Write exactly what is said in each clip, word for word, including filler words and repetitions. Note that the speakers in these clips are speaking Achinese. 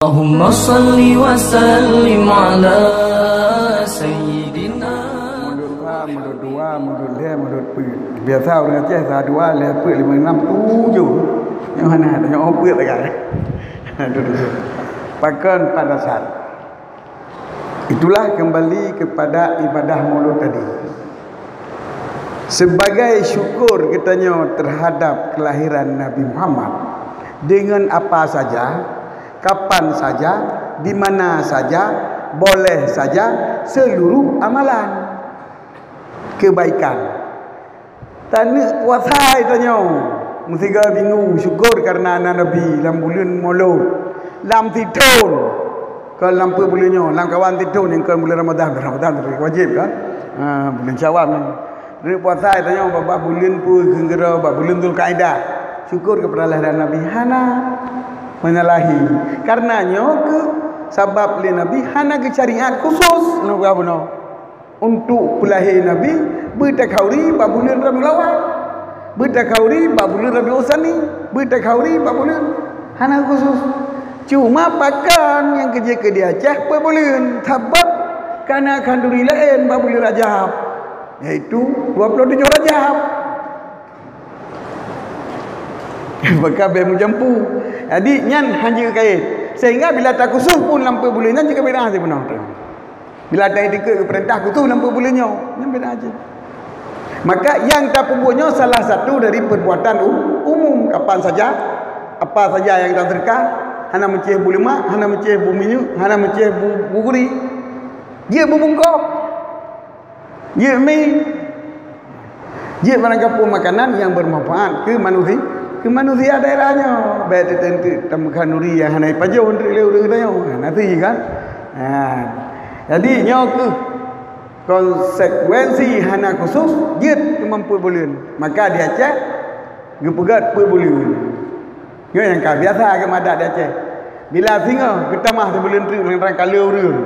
Allahumma salli wa sallim ala sayyidina. Mulut sa, mulut dua, mulut lhèe, mulut peuet. Biasa ureueng Aceh sa dua, lhèe peuet, lima enam, tujuh. Nyang mana? Nyang peuet sagai. Pakon pada saat. Itulah kembali kepada ibadah Maulud tadi. Sebagai syukur geutanyoe terhadap kelahiran Nabi Muhammad, dengan apa saja, kapan saja, di mana saja, boleh saja, seluruh amalan kebaikan. Taneuk puasa tanyoe meusigoe minggu, syukur karena na Nabi lam buleuen Maulud, lam sithon. Kon lam peuet buleuen nyoe, lam kawan sithon nyang kon buleuen Ramadan, Ramadan wajib kan? Ha, buleuen Syawal nyoe. Taneuk puasa tanyoe bak, bak buleuen peue keu keudroe, bak buleuen Zulkaidah. Syukur keupada Allah dan Nabi hana menyalahi. Karena nyoe keuh sabab lé Nabi hana geusyariat khusus nyoe bunoe. Untuk peulahé Nabi, beutakhauri bak buleuen Rabiul Awal, beutakhauri bak buleuen Rabiul Tsani, beutakhauri bak buleuen, hana khusus. Cuma pakon nyang keujeuet keu di Aceh peuet buleuen, sabab kana khanduri laén bak buleuen Rajab, yaitu dua puluh tujuh Rajab. Maka bèk meujampu. Jadi nyan hana jeuet kait. Sehingga bila takhusus pun lam peuet buleuen nyan jeuet keu bid'ah sibunoe. Bila ada dikeue keu peurintah khusus lam peuet buleuen nyoe, nyan bid'ah jih. Maka nyang tapeubuet nyoe salah satu dari perbuatan u-, umum. Kapan saja, apa saja nyang taseudeukah, hana meucéh bu leumak, hana meucéh bu minyeuk, hana meucéh bu, bu guri. Jeuet bubungkôh. Jeuet mi. Jeuet barang gampông makanan nyang bermanfaat keu manusi-, keu manusia daerah nyoe. Bèk teuteuk-teuk tameukan nuri nyang hana ipajoh untuk lé ureueng tanyoe. Hana si kan? Ha. Jadi nyoe keuh konsekuensi hana khusus jeuet keu lam peuet buleuen. Maka di Aceh geupeugöt peuet buleuen. Nyoe nyang ka biasa geumadat di Aceh. Bila singoh geutamah sibuleuen treuk ngon rangkaleue ureueng.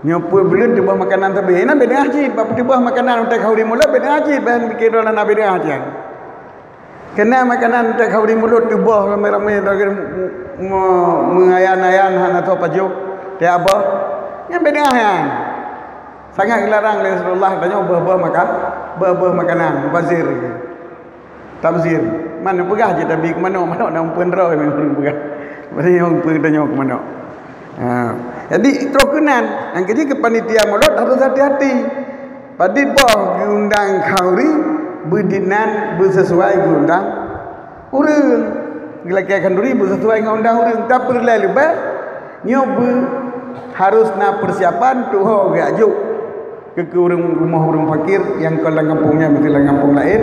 Nyoe peuet buleuen teuboh makanan sabe. Nyan bid'ah cit, bak peuteuboh makanan watèe khanduri mulod bid'ah cit, ban pikée droe na bid'ah cit. Keunan makanan watèe khanduri mulod teuboh ramé-ramé droe mu-, mu-, meungayan-ayan hana soe pajoh, teuboh. Nyan bid'ah nyan. Sangat geularang lé Rasulullah tanyoe boh-boh maka-, boh-boh makanan, mubazir. Tabzir. Man peugah jeuet tabi keu manok, manok na umpeuen droe memang ureueng peugah. Bari ureueng peue tanyoe keu manok. Ha. Jadi troh keunan, nyang keujeuet keu panitia mulod harôh hati-hati. Padit boh geuundang khanduri, beudinan beusesuai geuundang ureueng. Geulakée khanduri beusesuai ngon undang ureueng. Tapeureulée leubeh, nyoe beu harôh na peusiapan tuho geujak jok. Keu, keu ureueng rumoh ureueng fakir nyang kon lam gampông nyan, meusti lam gampông laén.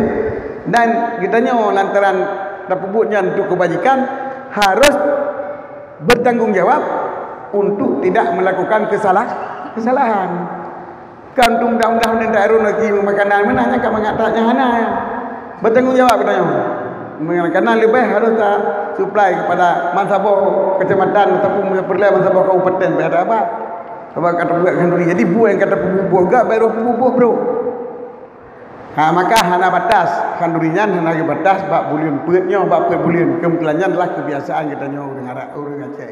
Dan geutanyoe lantaran tapeubuet nyan untuk keubajikan, harôh bertanggung jawab untuk tidak melakukan kesalah-, kesalahan. Kan untuk mudah-mudahan nyan tak erun lagi makanan meunan nyan ka mangat that nyan hana. Bertanggung jawab geutanyoe. Makanan leubeh harôh ta supply kepada bansaboh kecamatan ataupun peureulée bansaboh kabupaten pih ada abah. Sabab ka tapeubuet khanduri. Jadi, buet nyang ka tapeubuet-buet gak, baru peubuet-buet brôk. Ha, maka hana batas. Khanduri nyan hana geubatas bak buleuen peuet nyoe, bak peuet buleuen. Keubeutulan nyan adalah keubiasaan geutanyoe ureueng Arab, ureueng Aceh.